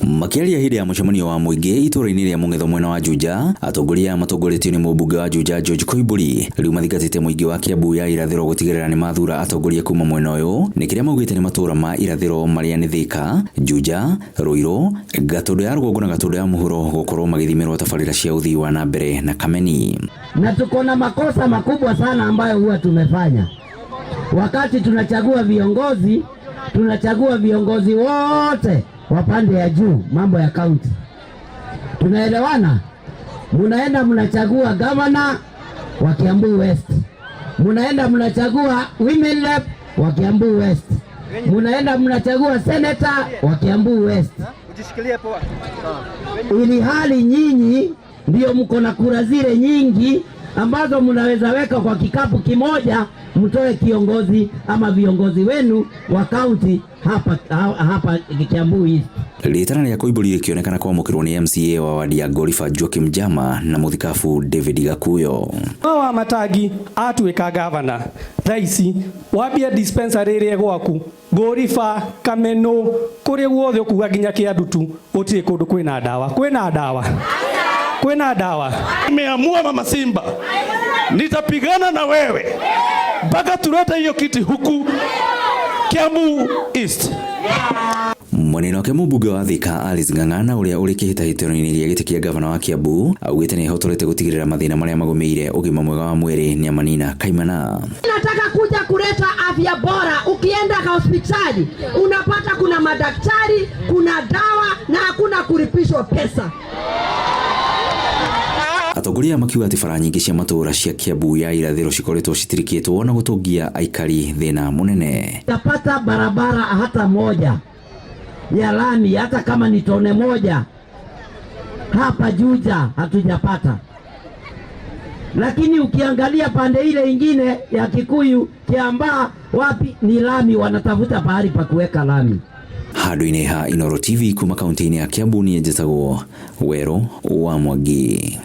Makĩaria hĩndĩ ya mũcemanio wa mũingĩ itũũra-inĩ rĩa Mũng'etho mwena wa Juja, atongoria aya matongoretio nĩ mũmbunge wa Juja George Koimbũri rĩu mathingatĩte mũingĩ wa Kiambu ya irathĩro gũtigĩrĩra nĩ mathura atongoria kuma mwena ũyũ nĩ kĩrĩa maugĩte nĩ matũũra ma irathĩro marĩa nĩ Thika, Juja, Ruiru, Gatũndũ ya rũgongo na Gatũndũ ya mũhuro gũkorwo magĩthimĩrwo tabarĩra cia ũthii wa na mbere na Kameni. Na tuko na makosa makubwa sana ambayo huwa tumefanya wakati tunachagua viongozi. Tunachagua viongozi wote wa pande ya juu, mambo ya kaunti. Tunaelewana? Munaenda mnachagua gavana wa Kiambu West, munaenda mnachagua women rep wa Kiambu West, munaenda mnachagua senator wa Kiambu West, ili hali nyinyi ndio mko na kura zile nyingi ambazo mnaweza weka kwa kikapu kimoja, mtoe kiongozi ama viongozi wenu wa kaunti hapa, hapa Kiambu East. Rĩtana rĩa Koimbũri rĩkĩonekana kwamũkĩrwo nĩ MCA wa wadi ya Ngoriba Joakim Jama na mũthikabu David Gakuyo. Wa Matangi atuĩka gavana thaa ici wambie dispensary ĩrĩa gwaku Ngoriba, Kameno, kũrĩa guothe ũkuga nginya Kĩandutu gũtirĩ kũndũ kwĩna ndawa. Kwĩna ndawa, kwĩna ndawa. Nimeamua Mama Simba, nitapigana na wewe mpaka tulete hiyo kiti huku Kiambu East. Mwena wake mũmbunge wa Thika Alice Ng'ang'a ũrĩa ũrĩ kĩhĩtahĩtano-inĩ gĩa gĩtĩ kĩa gavana wa Kiambu augĩte nĩ ehotorete gũtigĩrĩra mathĩna marĩa magũmĩire ũgima mwega wa mwĩrĩ nĩamanina kaimana. Nataka kuja kuleta afya bora. Ukienda hospitali unapata kuna madaktari, kuna dawa na hakuna kulipishwa pesa. Atongoria makiuga atĩ bara nyingĩ cia matũũra cia Kiambu ya irathĩro cikoretwo citirikĩtwo na gũtũngia aikari thĩna mũnene. Tapata barabara hata moja ya lami, hata kama ni tone moja hapa Juja hatujapata, lakini ukiangalia pande ile ingine ya Kikuyu, Kiambaa, wapi ni lami, wanatafuta pahali pa kuweka lami. Handũ-inĩ ha Inooro TV kuma kaunti-inĩ ya Kiambu niĩ njĩtagwo Werũ wa Mwangi.